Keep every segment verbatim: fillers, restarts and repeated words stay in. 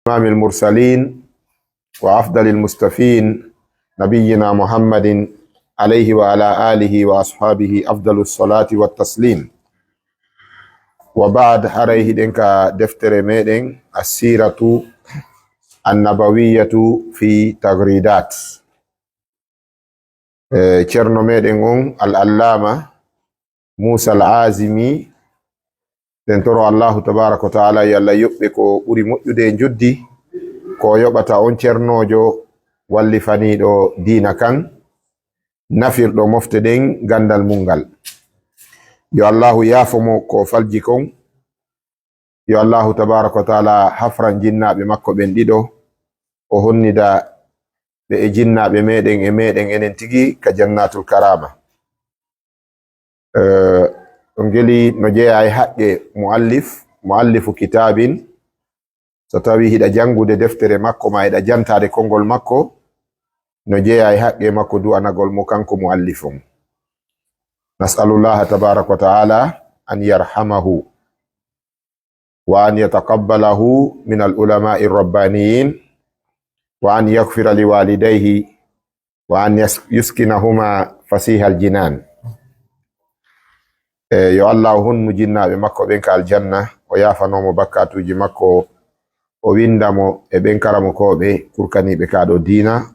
إمام المرسلين وأفضل المصطفين نبينا محمد عليه وعلى آله وأصحابه أفضل الصلاة والتسليم. وبعد، haray hiɗen ka deftere meɗen Assiratu Annabawiyatu fi Tagridat. Eh, ceerno meɗen on, Al Allama Musa Al Azimi, ɗen toro Allahu tabaraka wa taala yo Allah yoɓɓe ko ɓuri moƴƴude e njoddi, ko yoɓata on ceernoojo wallifaniiɗo diina kan, nafirɗo mofte ɗen ganndal mum ngal. Yo Allahu yaafo mo ko falji kon. Yo Allahu tabaraka wa taala hafran jinnaaɓe makko ɓen ɗiɗo, o honnida ɓe e jinnaaɓe meɗen e meɗen enen tigi ka jannatul karama. Eh, on geli no jeeya e haqqe muallif, muallifu kitabin. So tawi hiɗa janngude deftere makko ma hiɗa jantaade konngol makko, no jeeya e haqqe makko du'anagol mo kanko muallif on. نسأل الله تبارك وتعالى أن يرحمه وأن يتقبله من العلماء الربانيين وأن يغفر لوالديه وأن يس-، يسكنهما فسيح الجنان. E, yo Allah o honnu jinnaaɓe makko ɓen ka aljanna, o yaafanoo mo bakkatuuji makko, o winnda mo e ɓen karamokooɓe kurkaniiɓe kaa ɗoo diina,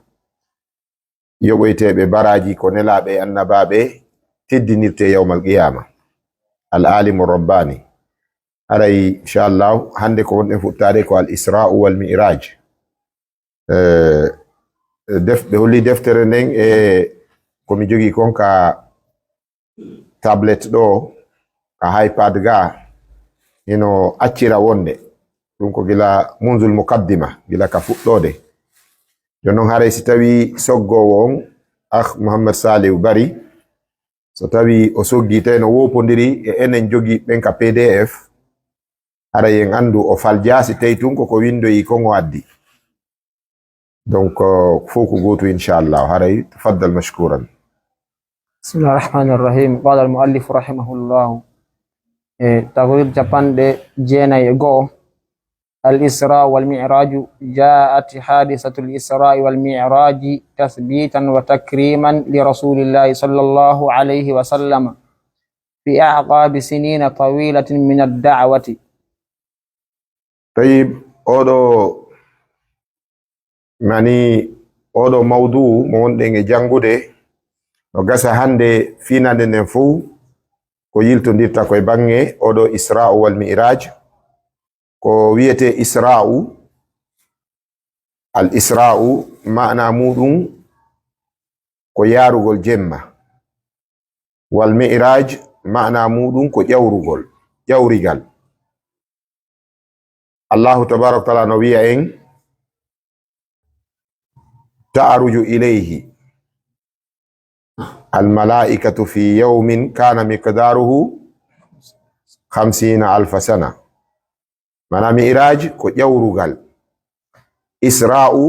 yoɓoyteeɓe baraaji ko nelaaɓe e annabaaɓe teddinirtee yawmal qiyaama. Al Alimu Rabbaani. Haray, inchallahu, hannde ko wonɗen fuɗɗaade ko Al Isra'u wal Mi'raj. Eh, def-, ɓe holli deftere nden e ko mi jogii kon ka tablet ɗoo, ka iPad ga, hino accira wonde. Ɗum ko gila munzul muqaddima, gila ka fuɗɗoode. Jooni non haray si tawi soggoowo on, Akh Muhammad Salihu Bari, so tawi o soggii tawi no woopondiri e enen jogii ɓen ka P D F, haray en anndu o faljaa si tawi tun ko ko winndoyi kon o addi. Donc, euh, fof ko gootu, inchallah. Haray, tafaddal mashkuran. بسم الله الرحمن الرحيم. قال المؤلف رحمه الله. E, Tagrid capanɗe jeenayi e go'o. الإسراء والمعراج. جاءت حادثة الإسراء والمعراج تثبيتا وتكريما لرسول الله صلى الله عليه وسلم في أعقاب سنين طويلة من الدعوة. Tayib, oɗo, mani, oɗo mawdu mo wonɗen e janngude, no gasa hannde finande nden fof ko yiltondirta ko e baŋŋe oɗo Isra'u wal Mi'raj. Ko wiyetee Isra'u, al Isra'u, maana muɗum ko yaarugol jemma. Wal Mi'raj, maana muɗum ko ƴawrugol, ƴawrigal. Allahu tabaraka wa taala no wiya en, ta'ruju ilayhi al malaikatu fi yawmin kana miqdaruhu khamsina alfa sana. Maana Mi'raj ko ƴawrugal. Isra'u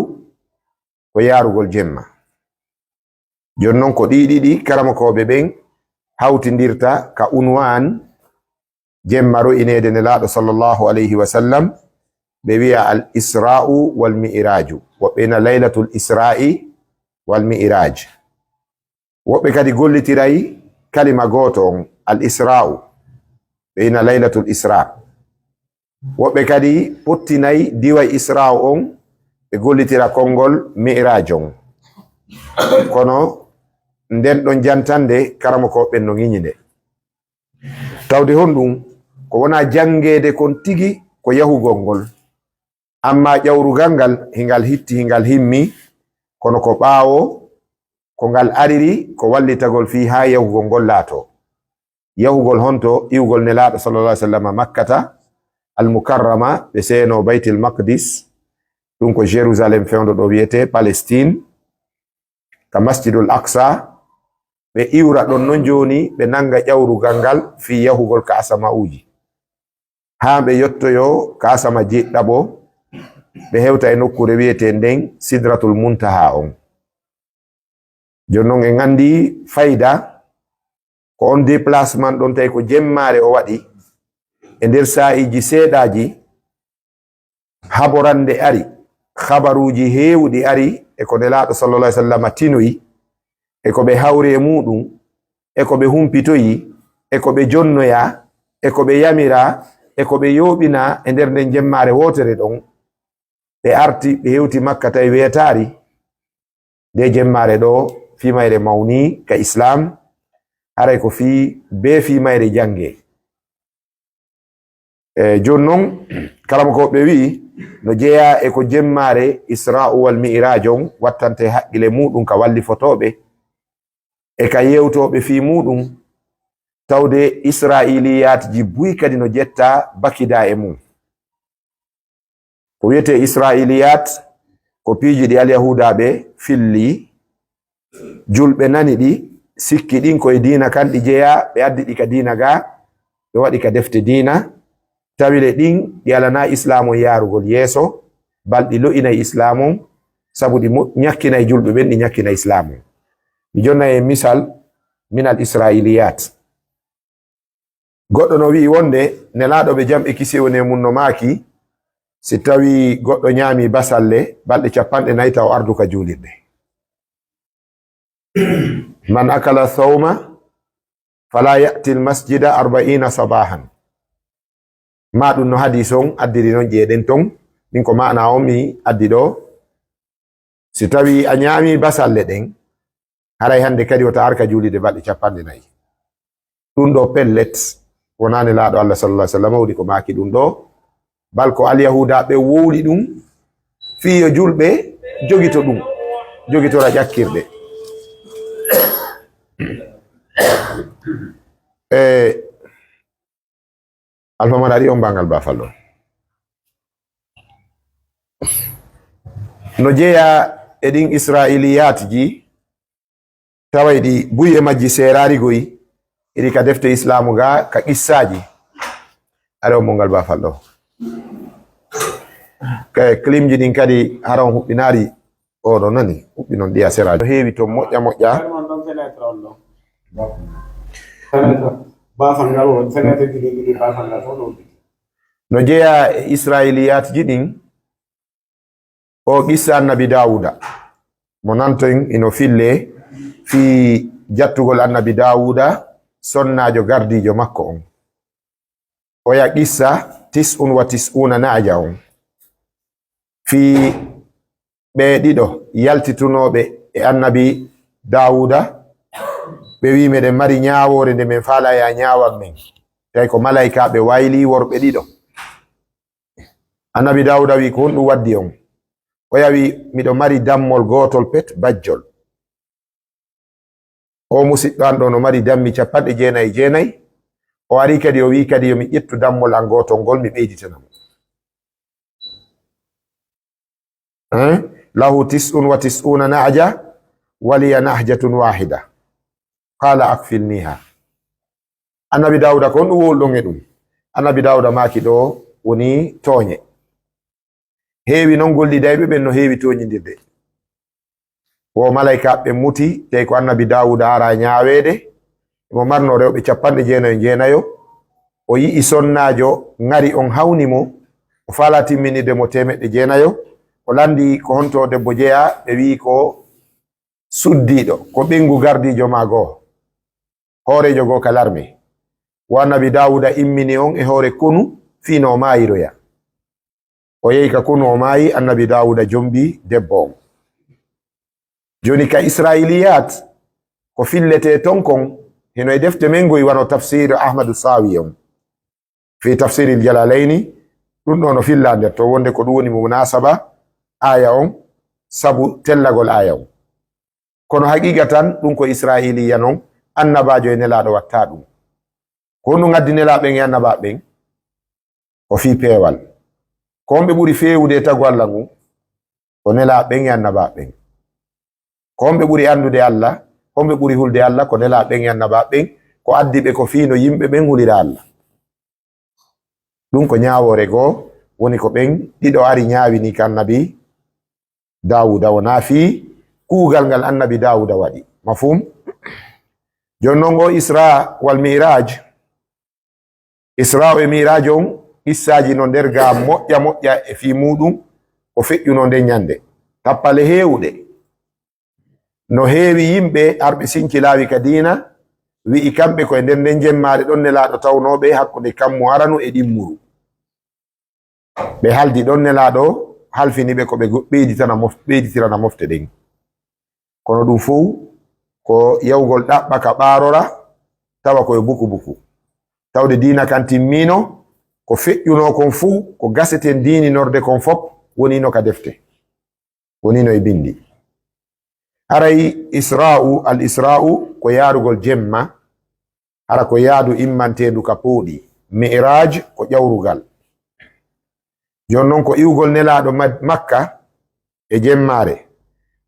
ko yaarugol jemma. Jooni non ko ɗii ɗiɗi karamokooɓe ɓen hawtindirta ka unwaan jemma ro'ineede Nelaaɗo sallallahu alayhi wa sallam, ɓe wiya al Isra'u wal Mi'raju. Woɓɓe ina laylatul Isra'i wal Mi'raj. Woɓɓe kadi gollitiray kalima gooto on, al Isra'u, ɓe ina laylatul Isra. Woɓɓe kadi pottinay diway Isra'u on, ɓe gollitira konngol Mi'raj on. Kono nden ɗon jantande karamokooɓe ɓen no ŋiñi nde. Tawde honɗum? Ko wona janngeede kon tigi ko yahugol ngol. Amma ƴawrugal ngal, hingal hitti, hingal himmi, kono ko ɓaawo ko ngal ariri, ko wallitagol fii haa yahugol ngol laato. Yahugol honto? Iwgol Nelaaɗo sallallahu alaihi wasallam Makkata al Mukarrama, ɓe seeno Baytil Maqdis, ɗum ko Jérusalem fewndo ɗo wiyetee Palestine, ka Masjidul Aqsa, ɓe iwra ɗon non jooni, ɓe nanga ƴawrugal ngal fii yahugol ka asama'uuji. Haa ɓe yottoyoo ka asama jeeɗiɗaɓo, ɓe hewta e nokkuure wiyetee nden Sidratul Muntaha on. Jooni non en anndi fayda ko on déplacement ɗon, tawi ko jemmaare o waɗi, e nder saa'iiji seeɗaaji, haborannde ari, habaruuji heewuɗi ari e ko Nelaaɗo sallallahu alaihi wasallam tinoyi, e ko ɓe hawri e muuɗum, e ko ɓe humpitoyi, e ko ɓe jonnoya, e ko ɓe yamira, e ko ɓe yooɓina e nder nden jemmaare wootere ɗon. Ɓe arti, ɓe hewti Makka tawi weetaari. Nde jemmaare ɗo, fii mayre mawni ka Islaam, haray ko fii bee fii mayre jannge. E, jooni non, kala mo ko ɓe wi'i, no jeyaa e ko jemmaare Israa'u wal Mi'raaj on wattante haqqile muuɗum ka wallifotooɓe e ka yewtooɓe fii muuɗum, tawde Israa'iliyaatji buy kadi no ƴettaa bakidaa e mum. Ko wi'etee Israa'iliyaat, ko piiji ɗi Alyahuudaaɓe filli, julɓe nani ɗi, sikki ɗin ko e diina kan ɗi jeyaa, ɓe addi ɗi ka diina gaa, ɓe waɗi ka defte diina, tawi le ɗin ɗi alanaa Islaamu on yaarugol yeeso, bal ɗi lo'inay Islaamu on, sabu ɗi mo-, ɲakkinay julɓe ɓen, ɗi ɲakkinay Islaamu on. Mi jonnay en misal, minal Israa'iliyaat. Goɗɗo no wi'i wonde Nelaaɗo, ɓe jam e kisiyee woni e mum, no maaki, si tawii goɗɗo ɲaamii basalle balɗe cappanɗe nayi, taw ardu ka juulirde. Man akala sawma fala ya'til masjida arba'iina sabahan. Maa ɗum no hadiis on addiri non, ƴeeɗen ton, min ko maana on mi addi ɗo. Si tawii a ɲaamii basalle ɗen, haray hannde kadi wota ar ka juulirde balɗe cappanɗe nayi. Ɗum ɗo pellet, wonaa Nelaaɗo Allah sallallahu alaihi wasallam woni ko maaki ɗum ɗo, bal ko Alyahuudaaɓe wowli ɗum, fii yo julɓe jogito ɗum, jogitora ƴakkirɗe. E, Alfa Maɗa ari on bangal bafal ɗo. No jeyaa e ɗin Israa'iliyaatji, taway ɗi buy e majji seeraari goy, iɗi ka defte Islaamu gaa, ka qissaaji. Ari on bangal bafal ɗo. Ka klimji ɗin kadi, hara on huɓɓinaari. Oɗo nani, huɓɓi non ɗiya seraaji. No heewi ton moƴƴa moƴƴa. Bafal ngal won, fenêtre ji ɗi, ɗi bafal ngal fof ɗo. No jeyaa e Israa'iliyaatji ɗin, o qissa Annabi Daawuda, mo nanton ino fille fii jattugol Annabi Daawuda, sonnaajo gardiijo makko on. Oya qissa tis'un wa tis'una na'ja on. Fii ɓe ɗiɗo yaltitunooɓe e Annabi Daawuda, ɓe wi'i, "Meɗen mari ɲaawoore nde men faalaa yo a ɲaawan men." Tawi ko malaykaaɓe waylii worɓe ɗiɗo. Annabi Daawuda wi'i, "Ko honɗum waddi on?" Oya wi'i, "Miɗo mari dammol gootol pet, bajjol." Oo musiɗɗo an ɗoo no mari dammi cappanɗe jeenayi e jeenayi. O ari kadi, o wi'i kadi, "Yo mi ƴettu dammol an gootol ngol, mi ɓeyditana mo." Hein? "Lahu tis'un wa tis'una na'ja, wa liya na'jatun wahida. Qala akfilniha." Annabi Daawuda, ko honɗum wowluɗon e ɗum? Annabi Daawuda maaki, "Ɗoo woni tooɲe." Heewi non gollidayɓe ɓen no heewi tooɲindirde. Wo malaykaaɓe ɓen muti, tawi ko Annabi Daawuda ara ɲaaweede, imo marnoo rewɓe cappanɗe jeenayo jeenayo. O yi'i sonnaajo ŋari on hawni mo, o faalaa timminirde mo teemeɗɗe jeenayo. O lanndii ko honto debbo jeyaa, ɓe wi'i ko suddiiɗo, ko ɓeyngu gardiijo maa goo, hooreejo goo ka larme. Wo Annabi Daawuda immini on e hoore konu fii no o maayiroya. O yehi ka konu, o maayi, Annabi Daawuda jombi debbo on. Jooni ka Israa'iliyaat, ko filletee ton kon, hino e defte men goy, wano tafsiir Ahmadu Saawi on. Fii Tafsiiril Jalaalayni, ɗum ɗoo no fillaa nder to wonde ko ɗum woni munaasaba aaya on, sabu tellagol aaya on. Kono haqiiqa tan, ɗum ko Israa'iiliya non, annabaajo e nelaaɗo wattaa ɗum. Ko honɗum addi nelaaɓe ɓen e annabaaɓe ɓen? Ko fii peewal. Ko honɓe ɓuri feewude e tagu Alla ngun? Ko nelaaɓe ɓen e annabaaɓe ɓen. Ko honɓe ɓuri anndude Alla? Ko honɓe ɓuri hulde Alla? Ko nelaaɓe ɓen e annabaaɓe ɓen. Ko addi ɓe ko fii no yimɓe ɓen hulira Alla. Ɗum ko ɲaawoore goo, woni ko ɓen ɗiɗo ari ɲaawini ka Annabi Daawuda, wonaa fii kuugal ngal Annabi Daawuda waɗi. Mafhum? Jooni non, oo Isra wal Mi'raaj, Isra e Mi'raaj on, qissaaji no nder ga moƴƴa moƴƴa e fii muuɗum ko feƴƴunoo nden ñannde. Tappale heewuɗe. No heewi yimɓe arɓe sincilaawi ka diina, wi'i kamɓe ko e nder nden jemmaare ɗon Nelaaɗo tawnoo ɓe hakkunde kammu aranu e ɗimmuru. Ɓe haldi ɗon Nelaaɗo halfini ɓe ko ɓe go-, ɓeyditana mof-, ɓeyditirana mofte ɗen. Kono ɗum fow ko yawgol ɗaɓɓa ka ɓaarora, tawa ko e buku buku. Tawde diina kan timmiino, ko feƴƴunoo kon fow, ko gaseten diininorde kon fop, woniino ka defte. Woniino e binndi. Haray Isra'u, al Isra'u ko yaarugol jemma, hara ko yaadu immanteendu ka pooɗi. Mi'raaj ko ƴawrugal. Jooni non ko iwgol Nelaaɗo Ma-, Makka e jemmaare.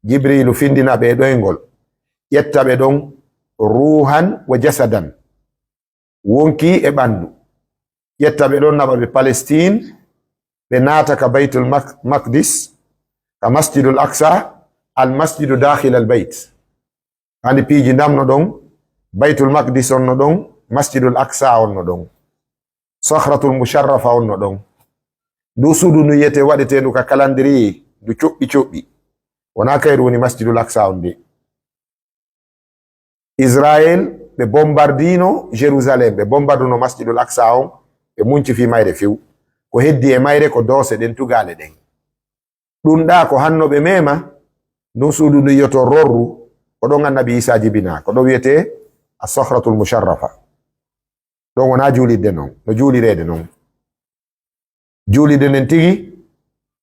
Jibriilu findina ɓe e ɗoyngol, ƴetta ɓe ɗon ruuhan wa jasadan. Wonkii e ɓanndu. Ƴetta ɓe ɗon naɓa ɓe Palestine, ɓe naata ka Baytul Mak-, Makdis, ka Masjidul Aqsa, al masjidu daakhil al bayt. Andi piiji ndamno ɗon, Baytul Makdis on no ɗon, Masjidul Aqsa on no ɗon, Sakhratul Musharrafa on no ɗon. Ndu suudu ndu yiyete waɗeteendu ka calendrier, ndu coɓɓi coɓɓi. Wonaa kayru woni Masjidul Aqsa on de. Israel, ɓe bombardino Jérusalem, ɓe bombarduno Masjidul Aqsa on, ɓe munci fii mayre few. Ko heddi e mayre ko doose ɗen tugaale ɗen. Ɗun ɗaa ko hanno ɓe meema, ndun suudu ndu yiyoto rorru, ko ɗon Annabi Iisaa jibinaa, ko ɗon wiyetee As-Sakhratul Musharrafa. Ɗon wonaa juulirde non, no juulireede non. Juulirde nden tigi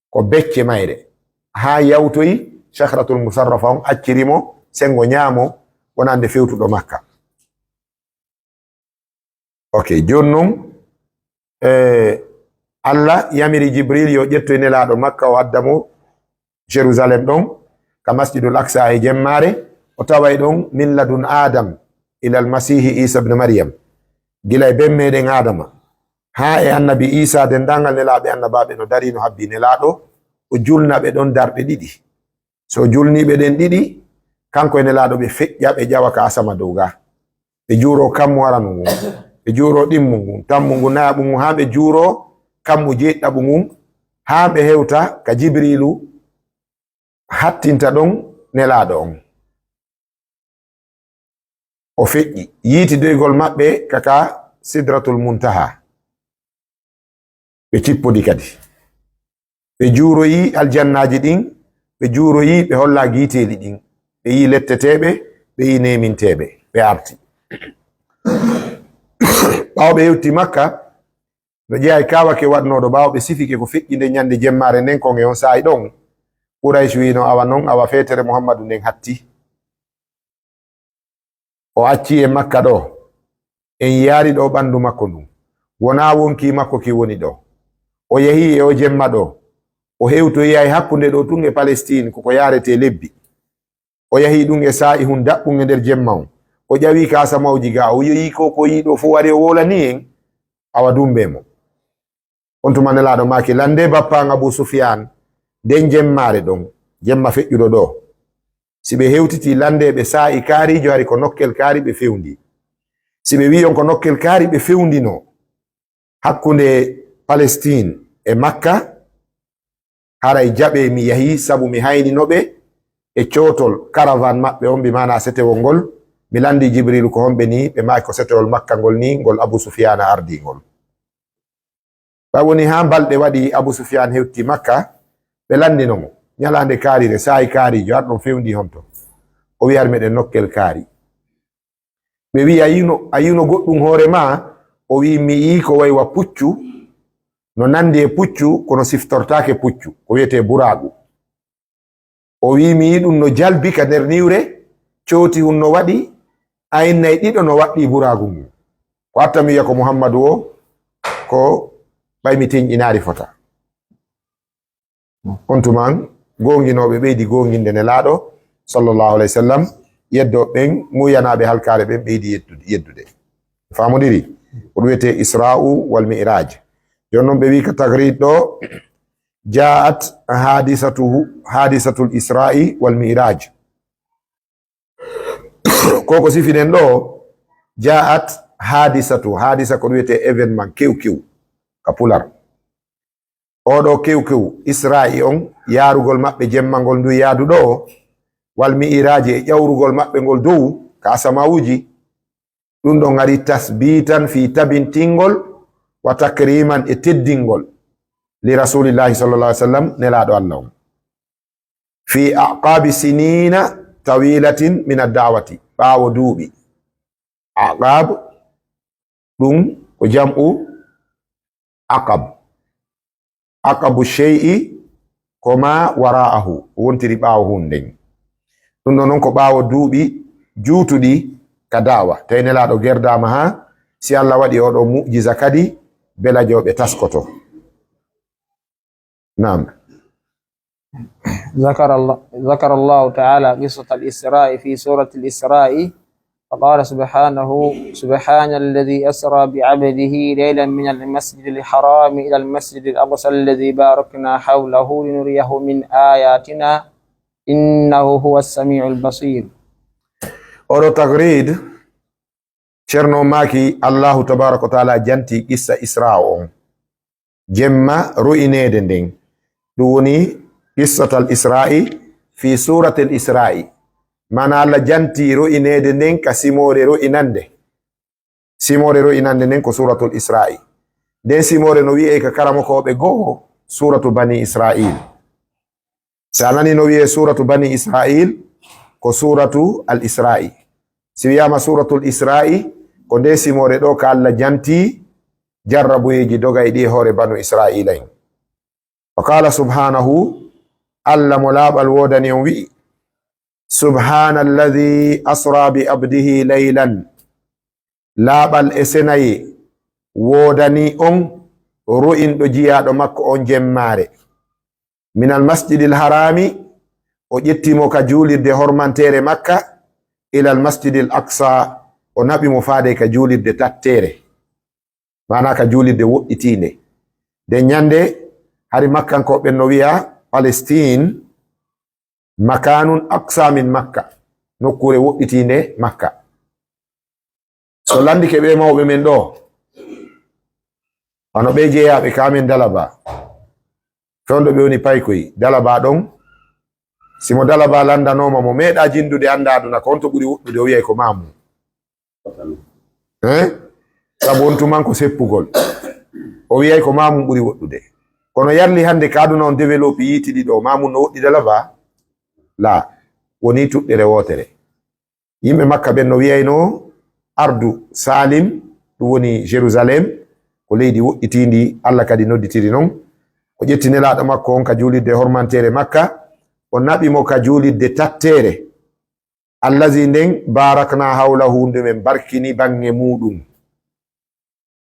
ko becce mayre. Haa yawtoyi Sakhratul Musharrafa on acciri mo senngo ñaamo, wonande fewtuɗo Makka. Ok, jooni non, eh, Allah yamiri Jibril yo ƴettoy Nelaaɗo Makka, o adda mo Jerusalem ɗon, ka Masjidul Aqsa e jemmaare, o taway ɗon min ladun Adam ilal Masiihi Iisa ibn Maryam. Gila e ben meɗen Adama, haa e Annabi Iisa, denndaangal nelaaɓe annabaaɓe no darii no habbii Nelaaɗo, o julna ɓe ɗon darɗe ɗiɗi. So o julnii ɓe ɗen ɗiɗi, kanko e Nelaaɗo ɓe feƴƴa, ɓe ƴawa ka asama dow ga. Ɓe juuroo kammu aranu ngun, ɓe juuroo ɗimmu ngun, tammu ngun, nayaɓu ngun, haa ɓe juuroo kammu jeeɗiɗaɓu ngun, haa ɓe hewta ka Jibriilu hattinta ɗon Nelaaɗo on. O feƴƴi, yiiti doygol maɓɓe ka, ka Sidratul Muntaha. Ɓe cippodi kadi. Ɓe juuroyi aljannaaji ɗin, ɓe juuroyi, ɓe hollaa giiteeli ɗin. Ɓe yi'i letteteeɓe, ɓe yi'i neeminteeɓe, ɓe arti. Ɓaawo ɓe hewti Makka, no jeyaa e kaawake waɗnooɗo ɓaawo ɓe sifike ko feƴƴi nden ñande jemmaare nden, kon e on saa'i ɗon, Quraysh wi'ino, awa non, awa feetere Muhammadu nden hatti. O accii e Makka ɗoo, en yaari ɗoo ɓanndu makko ndun. Wonaa wonkii makko kin woni ɗoo. O yahii e oo jemma ɗoo. O hewtoyay hakkunde ɗoo tun e Palestine, ko ko yaaretee lebbi. O yahii ɗun e saa'ihun daɓɓun e nder jemma on. O ƴawii ka asamawji gaa, o yi'ii ko, ko yi'ii ɗoo fow, ari o wowlanii en, awa dummbee mo. On tuma Nelaaɗo maaki, lanndee bappa an Abu Sufyaan, nden jemmaare ɗon, jemma feƴƴuɗo ɗoo. Si ɓe hewtitii, lanndee ɓe saa'i kaariijo, hari ko nokkel kaari ɓe fewndii. Si ɓe wi'ii on ko nokkel kaari ɓe fewndinoo, hakkunde Palestine e Makka, haray jaɓee mi yahii, sabu mi haynino ɓe e cootol caravane maɓɓe on, bi maanaa setewol ngol. Mi lanndii Jibriilu ko honɓe nii, ɓe maaki ko setewol Makka ngol nii, ngol Abu Sufyaana ardii ngol. Ɓay woni haa balɗe waɗi Abu Sufyaan hewti Makka, ɓe lanndino mo. Ñalaande kaariire, saa'i kaariijo, ar ɗon fewndii honto? O wi'i, ar meɗen nokkel kaari. Ɓe wi'i, a yi'uno, a yi'uno goɗɗum hoore maa? O wi'i, mi yi'i ko wa'i wa puccu, no nanndi e puccu, kono siftortaake puccu, ko wi'etee buraagu. O wi'i, mi yi'i ɗum no jalbi ka nder niwre, cooti hun no waɗi aynnay ɗiɗo no waɗɗii buraagu ngun. Ko atta mi wi'a ko Muhammadu o, ko ɓay mi tenƴinaari fota. On tuma, goonginooɓe ɓeydi goonginde Nelaaɗo, sallallahu alayhi wa sallam, yeddooɓe ɓen, muuyanaaɓe halkaare ɓen ɓeydi yeddude, yeddude. Faamondiri? Ko ɗum wiyetee Isra'u wal Mi'raj. Jooni non ɓe wi'i ka Tagrid ɗo, ja'at hadisatuhu, hadisatul Isra'i wal Mi'raj. Ko ko sifinen ɗo, ja'at hadisatu, hadisa ko ɗum wiyetee événement, kew kew. ka pular. Oɗo kewkew Isra'i on, yaarugol maɓɓe jemma ngol ndu yaadu ɗo, wal mi'iraaji e ƴawrugol maɓɓe ngol dow ka asamawuji, ɗum ɗon ari tasbitan fi tabintingol wa takriman e teddingol li Rasulillahi sallallahu alaihi wasallam, nelaaɗo Allah on. Fi aqabi sinina tawilatin min ad-da'wati, ɓaawo duuɓi. Aqab, ɗum ko jam'u aqab. Aqabu shay'i ko ma wara'ahu, wontiri ɓaawo hunden. Ɗum ɗo non ko ɓaawo duuɓi juutuɗi ka da'wa. Tawi nelaaɗo gerdaama ha, si Allah waɗi oɗo mu'jiza kadi, belajoɓe taskoto. Naam. ذكر الله، ذكر الله تعالى قصة الإسراء في سورة الإسراء، فقال سبحانه: سبحان الذي أسرى بعبده ليلا من المسجد الحرام إلى المسجد الأقصى الذي باركنا حوله لنريه من آياتنا إنه هو السميع البصير. Oɗo tagrid, Cerno maaki, Allahu tabaraka wa taala janti qissa Israa on. Jemma ru'ineede nden. Ɗum woni qissatal Isra'i fi suratil Isra'i. Mana Allah janti ru'ineede nden ka simoore ru'inande. Simoore ru'inande nden ko suratul Isra'i. Nden simoore no wi'e ka karamokooɓe goo suratu Bani Isra'il. Si a nani no wi'e suratu Bani Isra'il, ko suratu al Isra'i. Si wi'ama suratul Isra'i, ko nde simoore ɗo ka Allah janti jarrabuyeeji dogayɗi e hoore Banu Isra'ila en. Wa qala subhanahu, Allah mo laaɓal woodani on wi'i, subhana alladhi asra bi abdihi laylan. Laaɓal e senaye woodani on ru'inɗo jiyaaɗo makko on jemmaare. Minal masjidil harami, o ƴetti mo ka juulirde hormanteere Makka, ilal masjidil aqsa, o naɓi mo faade ka juulirde tatteere, maana ka juulirde woɗɗitiinde. Nden ñande, hari Makkankooɓe no wi'a Palestine, makanun aqsa min Makka, nokkuure woɗɗitiinde Makka. So lanndike ɓe mawɓe men ɗo, wano ɓe jeyaaɓe ka men Dalaba, fewndo ɓe woni Paykoy, Dalaba ɗon, si mo Dalaba lanndanooma mo meeɗa jinndude annda aduna ko honto ɓuri woɗɗude, o wi'ay ko Maamu. Hein? Sabu on tuman ko seppugol. O wi'ay ko Maamu ɓuri woɗɗude. Kono yarli hannde ka aduna on développe yiiti ɗiɗo, Maamu no woɗɗi Dalaba? La. Woni tuɗɗere wootere. Yimɓe Makka ɓen no wi'ayno ardu Salim, ɗum woni Jérusalem, ko leydi woɗɗitiindi, Allah kadi nodditiri non. O ƴetti Nelaaɗo makko on ka juulirde hormanteere Makka, o naɓi mo ka juulirde tatteere. Allazi nden barakna hawlahu, nde men barkini baŋŋe muuɗum.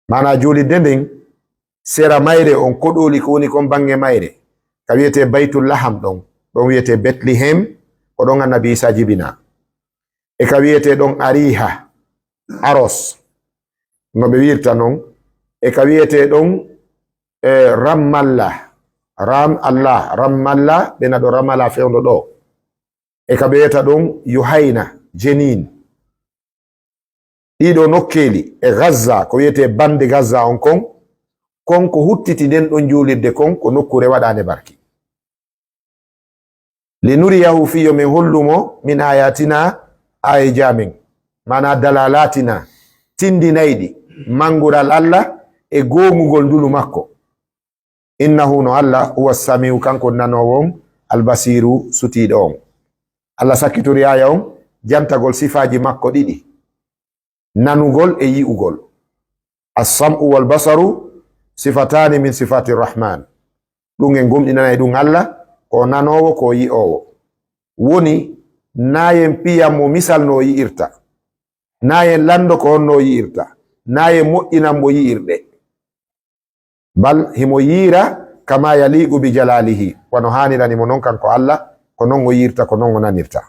Maana juulirde nden, sera mayre on, koɗooli ko woni kon baŋŋe mayre, ka wi'etee Baytul Laham ɗon, ɗon wi'etee Betlehem, ko ɗon Annabi Iisaa jibinaa. E ka wi'etee ɗon Ariiha, Aros, no ɓe wi'irta non. E ka wi'etee ɗon, e, Rammalla, Ram Allah, Rammalla, ɓe naɗo Ramala fewndo ɗo. E ka ɓe wi'ata ɗon Yuhayna, Jenin. Ɗiɗo nokkeeli e Gaza, ko wi'etee bande Gaza on kon, kon ko huttiti nden ɗon juulirde kon, ko nokkuure waɗaande barki. Linuriyahu, fii yo men hollu mo, min ayatina, aayeeji amen, maana dalalaatina, tindinayɗi, manngural Allah e goongugol ndulu makko. Innahu, no Allah, huwa samiu, kanko nanoowo on, albasiru, sutiiɗo on. Allah sakkitori aaya on jantagol sifaaji makko ɗiɗi, nanugol e yi'ugol. As-sam'u wal basaru sifataani min sifaati rahman. Ɗum en gomɗinanay ɗum Allah, ko nanoowo, ko yi'oowo. Woni, naa yen piyan mo misal no o yi'irta, naa yen lanndo ko honno o yi'irta, naa yen moƴƴinan mo yi'irɗe. Bal himo yiira kama yaliqu bi jalalihi, wano haanirani mo non kanko Allah, ko non o yiirta, ko non o nanirta.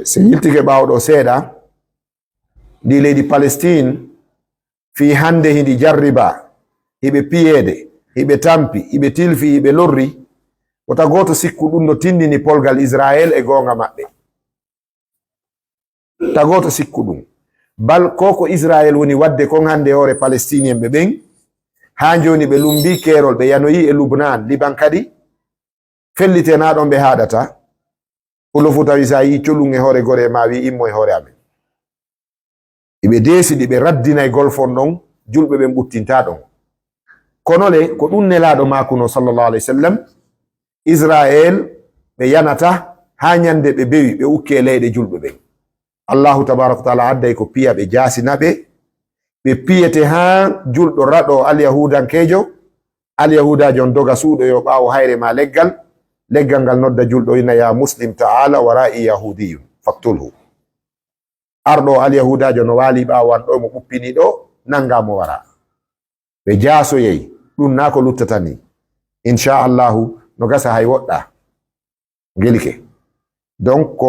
Se yiltike ɓaawo ɗo seeɗa, ndi leydi Palestine, fii hannde hindi jarriba, hiɓe piyeede, hiɓe tampi, hiɓe tilfi, hiɓe lorri, wota gooto sikku ɗum no tindini polgal Israel e goonga maɓɓe. Ta gooto sikku ɗum. Bal ko ko Israel woni waɗde kon hannde e hoore Palestinienɓe ɓen, Haa jooni ɓe lumbii keerol, ɓe yanoyii e Lubnaan, Liban kadi. Fellitee, naa ɗon ɓe haaɗata. Pulo fuu tawi so a yi'ii colun e hoore goree, ma wi'i, "Immo e hoore amen." Iɓe deesidi, ɓe raddinay golf on ɗon, julɓe ɓen ɓuttintaa ɗon. Kono le, ko ɗun Nelaaɗo maakunoo, sallallahu alayhi wa sallam, Israayel, ɓe yanata haa ɲande ɓe bewi, ɓe ukkee leyɗe julɓe ɓen. Allaahu tabaaraka wa taala adday ko piya ɓe, jaasina ɓe, ɓe piyete haa julɗo raɗo alyahuudankeejo, alyahuudaajo on doga suuɗoyoo ɓaawo hayre maa leggal, leggal ngal nodda julɗo, inna, "Yaa Muslim, ta'aala waraa'i yahuudiyun, faqtulhu." Arɗo alyahuudaajo no waalii ɓaawo an ɗoo, mo ɓuppinii ɗoo, nanngaa mo waraa. Ɓe jaasoyay, ɗun naa ko luttata nii. Inshaa Allaahu, no gasa hay woɗɗaa. Ngelike. Donc, ko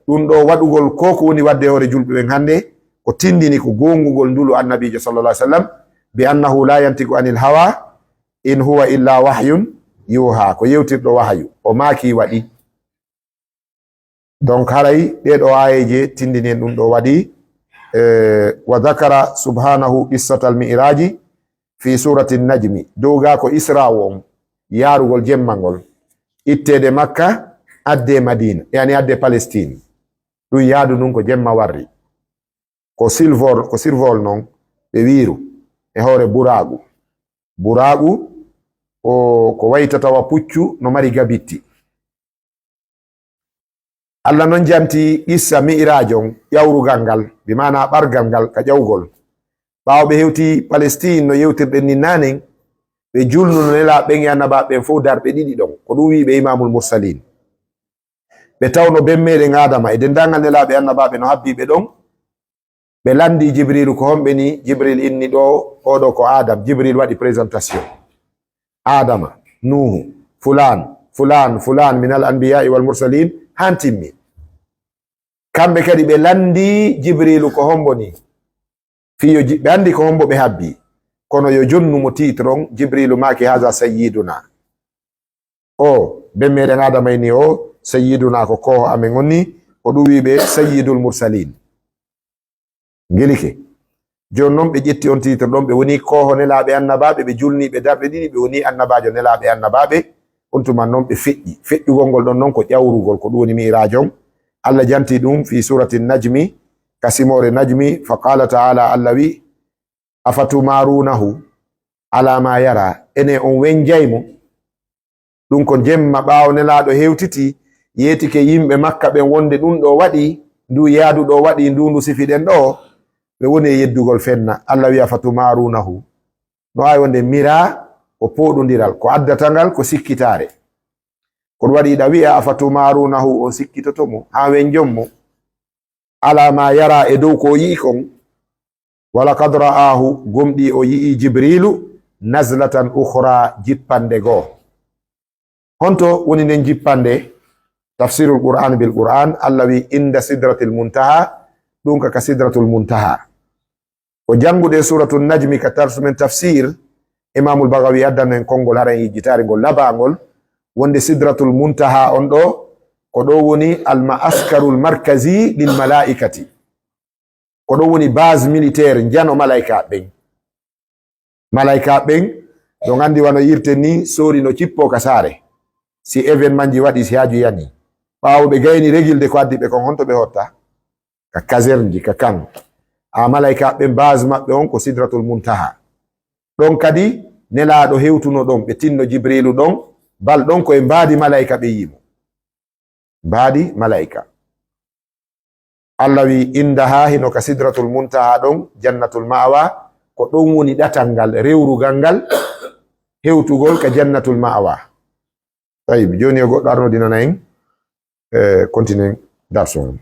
ɗun ɗoo waɗugol ko ko woni waɗde e hoore julɓe ɓen hannde, ko tindini ko goongugol ndulu Annabiijo, sallallahu alayhi wa sallam, "bi annahu laa yantiqu anil hawaa, in huwa illaa wahyun yuuhaa." Ko yewtirɗo wahayu. O maaki waɗi. Donc, haray ɗee ɗoo aayeeje tindini en ɗun ɗoo waɗi, eh, "wa dhakara subhaanahu qissatal mi'raaji fi suurati najmi." Dow gaa ko Israa'u on, yaarugol jemma ngol, itteede Makka, addee Madiina, yani addee Palestine. Ɗun yaadu ndun ko jemma warri. Ko survol, ko survol non ɓe wiiru e hoore buraagu. Buraagu o ko waytata wa puccu no mari gabitti. Alla non janti qissa mi'raaj on, ƴawrugal ngal, bi maanaa ɓargal ngal ka ƴawgol. Ɓaawo ɓe hewti Palestine no yewtirɗen ni naanen, ɓe julnuno Nelaaɓe ɓen e Annabaaɓe ɓen fow darɗe ɗiɗi ɗon. Ko ɗun wi'i ɓe Imaamul Mursaliin. Ɓe tawno ben meɗen Aadama e denndaangal Nelaaɓe Annabaaɓe no habbii ɓe ɗon. Ɓe lanndii Jibriilu, "Ko honɓe nii?" Jibriil inni, "Ɗoo, oo ɗoo ko Aadam." Jibriil waɗi présentation. Aadama, Nuuhu, fulaan, fulaan, fulaan, minal anbiyaa'i wal mursaliin, haa timmi. Kamɓe kadi ɓe lanndii Jibriilu, "Ko hombo nii?" Fii yo ji-, ɓe anndi ko hombo ɓe habbii. Kono yo jonnu mo titre on, Jibriilu maaki, "Haaza sayyiduna." O, ben meɗen Aadama inni o, sayyiduna ko kooho amen on nii, ko ɗun wi'i ɓe sayyidul mursaliin. Ngelike. Jooni non ɓe ƴetti on titre ɗon, ɓe woni kooho Nelaaɓe Annabaaɓe, ɓe julnii ɓe darɗe ɗiɗi, ɓe woni Annabaajo Nelaaɓe Annabaaɓe. On tuma non ɓe feƴƴi. Feƴƴugol ngol ɗon non ko ƴawrugol, ko ɗun woni mi'raaj on. Alla janti ɗun fii suurati Najmi, ka simoore Najmi, fa qaala ta'aala, Alla wi'i, "Afatumaruunahu alaa maa yaraa?" Ene on wenjay mo? Ɗun ko jemma ɓaawo Nelaaɗo hewtiti, yeetike yimɓe Makka ɓen wonde ɗun ɗoo waɗi, nduu yaadu ɗoo waɗi, nduu ndu sifiɗen ɗoo, ɓe woni e yeddugol fenna. Alla wi'a, "Afatumaruunahu." No waawi wonde miraa ko pooɗondiral, ko addata ngal ko sikkitaare. Ko ɗun waɗi hiɗa wi'a, "Afatumaruunahu?" On sikkitoto mo, haa wenjon mo. "Alaa maa yaraa," e dow ko o yi'i kon. "Wa laqad ra'aahu," gomɗii o yi'ii Jibriilu, "nazlatan ukhraa," jippande goo. Honto woni nden jippande? Tafsiirul Qur'aan bil Qur'aan, Alla wi'i, "Inda sidratil muntaha," ɗun ka, ka sidratul muntaha. Ko jannguɗen Suuratul Najmi ka darsu men tafsiir, Imaamul Bagawi addano en konngol, hara en yejjitaali ngol labaangol, wonde Sidratul Muntaha on ɗoo, ko ɗoo woni al ma'askarul markazi lil malaa'ikati. Ko ɗoo woni base militaire njano malaa'ikaaɓe ɓen. Malaa'ikaaɓe ɓen, no nganndi wano yirten ni, soori no cippoo ka saare. Si événement ji waɗi, si haaju yani. Ɓaawo ɓe gayni régilde ko addi ɓe kon, honto ɓe hotta? Ka caserne ji, ka camp. A malaa'ikaaɓe ɓen, base maɓɓe on ko Sidratul Muntaha. Ɗon kadi Nelaaɗo hewtuno ɗon, ɓe tinno Jibriilu ɗon, bal ɗon ko e mbaadi malaa'ika ɓe yi'i mo. Mbaadi malaa'ika. Alla wi'i, "Indaha," hino ka Sidratul Muntaha ɗon, Jannatul Ma'wa, ko ɗon woni ɗatal ngal, rewrugal ngal, hewtugol ka Jannatul Ma'wa. Tayyib, jooni yo goɗɗo arnodinana en, e, continue darsu on.